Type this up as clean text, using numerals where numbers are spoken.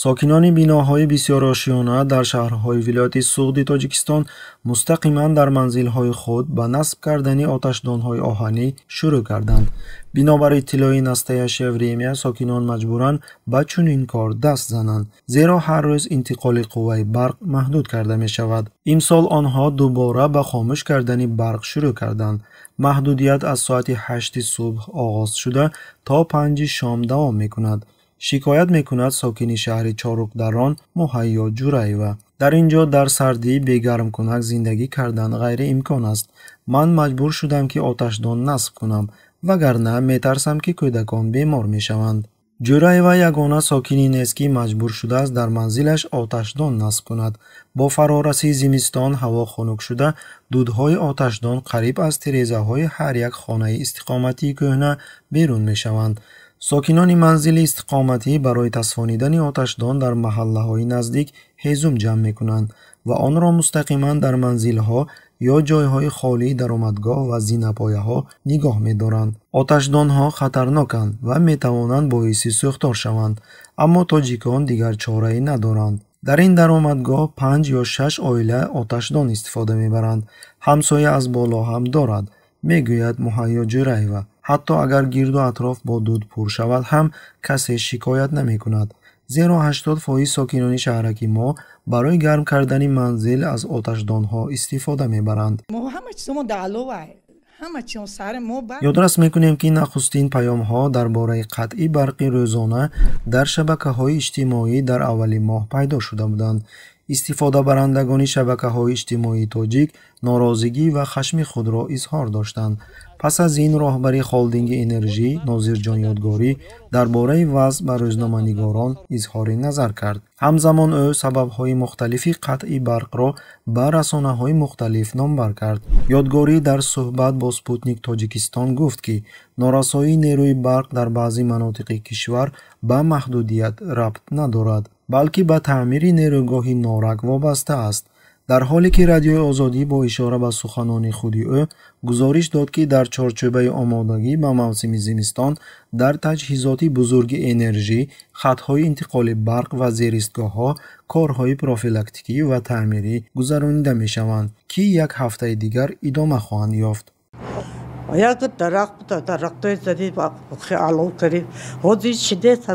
Сокинони биноҳои бисёрошёна дар шаҳрҳои вилояти Суғди Тоҷикистон мустақиман дар манзилҳои худ ба насб кардани оташдонҳои оҳанӣ шурӯъ карданд. Бинобар иттилои «Настоящее время», сокинон маҷбуранд ба чунин кор даст зананд, зеро ҳар рӯз интиқоли қувваи барқ маҳдуд карда мешавад. Имсол онҳо дубора ба хомӯш кардани барқ шурӯъ карданд. Маҳдудият аз соати 8 субҳ оғоз шуда, то 5 шом давом мекунад. Шикоят мекунад сокини шаҳри Чоруқдарон Муҳайё Ҷураева. Дар ин ҷо дар сардӣ бегармкунак зиндагӣ кардан ғайриимкон аст. Ман маҷбур шудам, ки оташдон насб кунам, вагарна метарсам, ки кӯдакон бемор мешаванд. Ҷураева ягона сокине нест, ки маҷбур шудааст дар манзилаш оташдон насб кунад. Бо фарорасии зимистон ҳаво хунук шуда, дудҳои оташдон қариб аз тирезаҳои ҳар як хонаи истиқоматии кӯҳна берун мешаванд. Сокинони манзили истиқоматӣ барои тасфонидани оташдон дар маҳаллаҳои наздик ҳезум ҷамъ мекунанд ва онро мустақиман дар манзилҳо ё ҷойҳои холии даромадгоҳ ва зинапояҳо нигоҳ медоранд. Оташдонҳо хатарноканд ва метавонанд боиси сӯхтор шаванд, аммо тоҷикон дигар чорае надоранд. Дар ин даромадгоҳ 5 ё 6 оила оташдон истифода мебаранд. Ҳамсоя аз боло ҳам дорад, мегӯяд Муҳайё Ҷураева. Ҳатто агар гирду атроф бо дуд пур шавад ҳам, касе шикоят намекунад, зеро 80% сокинони шаҳраки мо барои гарм кардани манзил аз оташдонҳо истифода мебаранд. Ёдрас мекунем, ки нахустин паёмҳо дар бораи қатъи барқи рӯзона дар шабакаҳои иҷтимоӣ дар аввали моҳ пайдо шуда буданд. Истифодабарандагони шабакаҳои иҷтимоии тоҷик норозигӣ ва хашми худро изҳор доштанд. Пас аз ин роҳбари холдинги энержӣ Нозирҷон Ёдгорӣ дар бораи вазъ ба рӯзноманигорон изҳори назар кард. Ҳамзамон ӯ сабабҳои мухталифи қатъи барқро ба расонаҳои мухталиф номбар кард. Ёдгорӣ дар суҳбат бо «Спутник Тоҷикистон» гуфт, ки норасоии нерӯи барқ дар баъзе манотиқи кишвар ба маҳдудият рабт надорад, балки ба таъмири нерӯгоҳи Норак вобаста аст. Дар ҳоле ки Радиои Озодӣ бо ишора ба суханони худи ӯ гузориш дод, ки дар чорчӯбаи омодагӣ ба мавсими зимистон дар таҷҳизоти бузурги энержӣ, хатҳои интиқоли барқ ва зеристгоҳҳо корҳои профилактикӣ ва таъмирӣ гузаронида мешаванд, ки як ҳафтаи дигар идома хоҳанд ёфт. Як дарахт, дарахтои задӣ, алов кардем. Ҳозир чӣ нест.